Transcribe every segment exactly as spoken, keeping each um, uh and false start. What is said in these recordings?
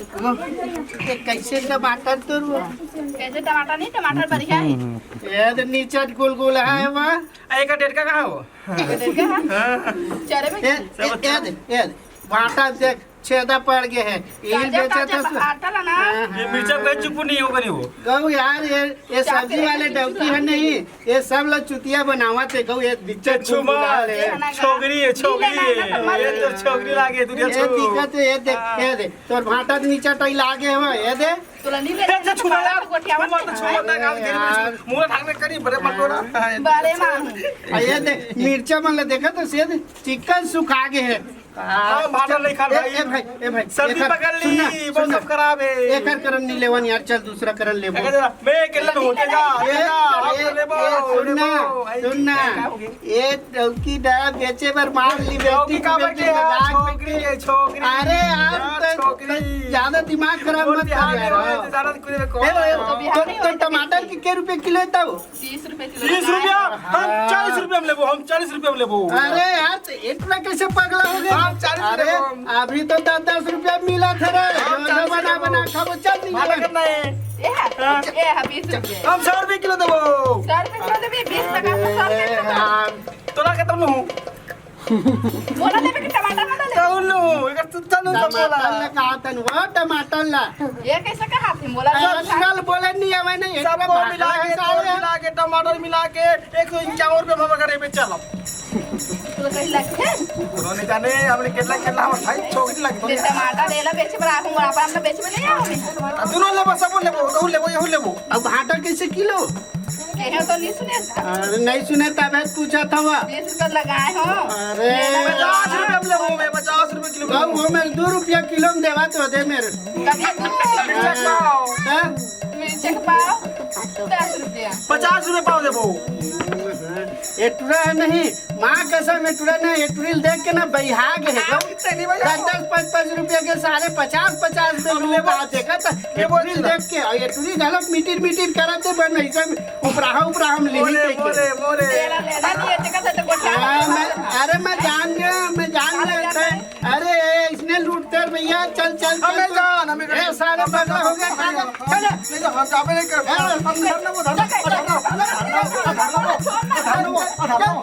ये कैसे टमाटर तो वो? कैसे टमाटर नहीं, टमाटर बढ़िया है। ये तो नीचे गुलगुला है वहाँ। आ, एक डेढ़ का कहाँ हो? ये देखा है? हाँ। चरे में ये, ये, ये दे, ये दे। भाटा देख, छेदा पड़ गया है। ये ताजा, बेचा ताजा था सु- आटा ला ना। हाँ, ये हाँ। मिर्चा कोई चुकू नहीं होगा, नहीं हो। गऊ यार, ये, ये चार सब्जी वाले डौकी है नहीं, ये सब लोग चुतिया बनावत है। गऊ, ये बिच्चा छुमा, गुलगुला ले। ये है ना, छोकरी है, छोकरी नहीं लेना है। है ना, ये तो छोकरी लागे, दुनिया ये छोड़। दिक्कत है, ये देख, हाँ। ये देख। तोर भाटा त नीचा टाइल आगे हवय, ये दे। तोला नहीं ए, लेना अच्छा, है, छुमा बारह यार। को गोठियावत छुमा तो है। छुमा, तक आगे अरे यार। मुंह ढाकने करी, बड़े मत बोला। बारे मानू। आ, ये दे, मिर्चा मन ले देखा तो से दे, चिकन सुखा गे है। हाँ, भाटा नहीं खा ए, भाई। ए भाई, ए भाई, सर्दी एकर, पकड़ ली, सुन ना, मौसम सुन ना। खराब है। एकर करन नहीं लेवन यार, चल दूसरा करन लेबो। एकर जरा, मैं अकेला नहीं होते जा, ये, अकेला, आप ये, लेबो, ये, सुन ना, लेबो, भाई। सुन ना। क्या हो गया? ए, डौकी डा बेचे बर मार ली, डौकी बेटी का को बेटे बेटी यार, लगा छोकरी के। है, छोकरी। अरे यार, यार, तो, छोकरी। तो ज्यादा दिमाग खराब बोल मत कर बिहार यार। में होए, तो ज्यादा कुछ में कौन ए, है? तो, तो टमाटर के के रुपए किलो है तब? तीस रुपए किलो तीस रुपया? लगाए। हम हाँ। चालीस रुपया में लेबो, हम चालीस रुपया में लेबो। अरे यार, तो इतना कैसे पगला हो गया? हम चालीस अरे, लेबो हम। अभी तो दस दस रुपया मिला था रे। हम जो, जो चालीस बना, लेबो। बना खाबो, चल निकल। मालूम करना है। ए, हाँ। ए, हाँ, बीस रुपया। हम सौ रुपया किलो देबो। सौ रुपया किलो देबे, बीस टका तो सौ रुपया किलो देबे। हाँ। तोला के तब नु। बोला लेबे कि टमाटर वाला लेबे? तब नु, एकर तू तनु सब बोला। टमाटर ले कहा तन, वो टमाटर ला। ये कैसे कहा थे? बोला तो आजकल बोले नहीं आवे नहीं, सब इतना को भाषा मिला के, है तोर साले। मिला के, टमाटर मिला के, एक सौ इक्यावन रुपया में हम करे पे चलब। तो कहीं लगते हैं? उन्होंने जाने, हमने केला, केला, हम खाई, छोकरी लगते ये हैं। टमाटर ले ला, बेचे बड़ा, हम बड़ा, हम तो बेचे में नहीं आओगे। आ, दोनों लेबो, सब लेबो, तो लेबो, ये लेबो। अब भाटा कैसे किलो? कहे तो नहीं सुने इसका। अरे नहीं सुने तबे पूछा था वह। बीस रुपया लगाए हो। अरे। ले ला। पचास रुपया में लेबो, मैं पचास रुपया किलो में बाबू, लेबो। वो मेरे दो रुपया किलो में देवा तो दे मेरे। कभी दो। मिर्चा पाव। हाँ? मिर्चा के पाव दस रुपया। पचास रुपया पाव देबो। एटुरा है नहीं, माँ कसम एटुरा ना, एटुरी देख के ना बैहा गे है। तेरी वजह दस दस पाँच पाँच रुपया के सारे पचास पचास में हम लोग लेबो। आ देखा था। लेबो एटुरी ना। देख के, और एटुरी गलत मीटिर मीटिर करत है, बन ऐसा उपराहा उपराहा हम ले ही बोले, देखे। बोले, बोले। तेरा लेना नहीं है, देखा था तो गोठिया। हाँ, मैं, अरे मैं जान गया, मैं जान गया था। अरे, इसने लूटते भैया, चल, चल, चल, हमें चल। जान, हमें ए, सारे बंदा हो गया, खा ले, चल। नहीं तो हम जाबे नहीं कर। हाँ। हम धरना वो, धरना, धरना, धरना, धरना, धरना,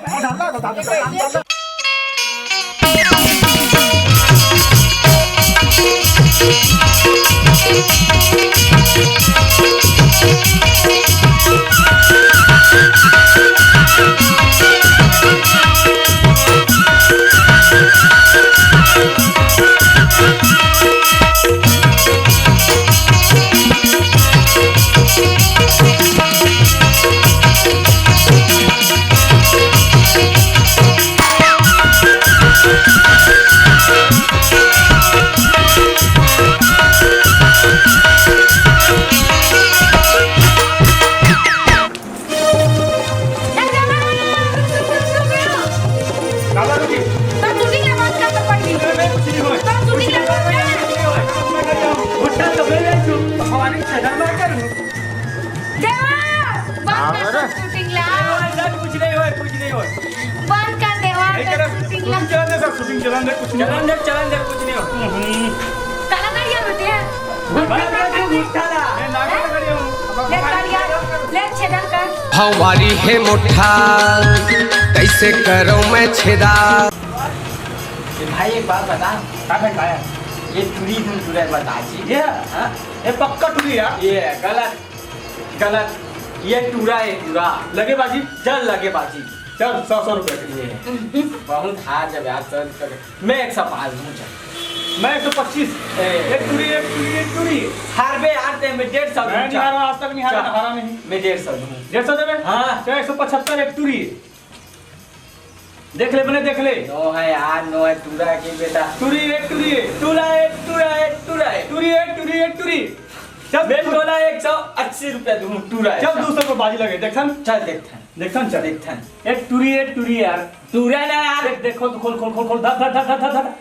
धरना, धरना, धरना। काबर रुकी? तो shooting ला बंद कर तो पड़ही। मैं कुछ नहीं होय। तो shooting ला बंद कर। होटल तो मैं ले चुप। हमारी छेदा ना कर। देवा, बंद कर तो shooting ला। नहीं होय, सर, कुछ नहीं होय, कुछ नहीं होय। बंद कर देवा, नहीं तो करा, shooting ला। Shooting चलन दे सर, shooting चलन दे, कुछ नहीं होय। चलन दे, चलन दे, कुछ नहीं होय। काला करिया बेटे। भुट्टा का क्यों भुट्टा ला? मैं नाटक कर रही हूँ। ले करिया, ले छेदन कर। हमारी है मुट्ठा, कैसे करूं मैं छेदा? ए भाई, एक बात बता। का भाई, का है? ये टुरी धुन टुरा बता जी। ये? हाँ? ये पक्का टुरी है? ये गलत, गलत। ये टुरा है, टुरा। लगे बाजी? चल, लगे बाजी। चल, सौ, सौ रुपया के। ये। बहुत हार जब यार, सौ रुपया के। मैं एक सौ पाँच दूं, चल। मैं एक सौ पच्चीस। ए। एक टुरी, एक टुरी, एक टुरी। हारबे यार, ते मैं डेढ़ सौ दूं, मैं नहीं चल। हारा, आज तक नहीं हारा, चल। हारा नहीं। मैं डेढ़ सौ दूं। डेढ़ सौ देबे? हाँ। चल, एक सौ पचहत्तर एक टुरी। देख ले, बने देख ले। नो है यार, नो है, टुरा के बेटा। टुरी एक, टुरी एक। टुरा एक, टुरा एक, टुरा एक। टुरी एक, टुरी एक, टुरी। चल, मैं तोला एक सौ अस्सी रुपया दूं, टुरा एक। चल, दो सौ को बाजी लगे, देखथन। चल, देखथन। देखथन, चल। देखथन। एक टुरी, एक टुरी यार। टुरा ना यार। देख, देखो तो खोल, खोल, खोल, खोल, धर, धर, धर।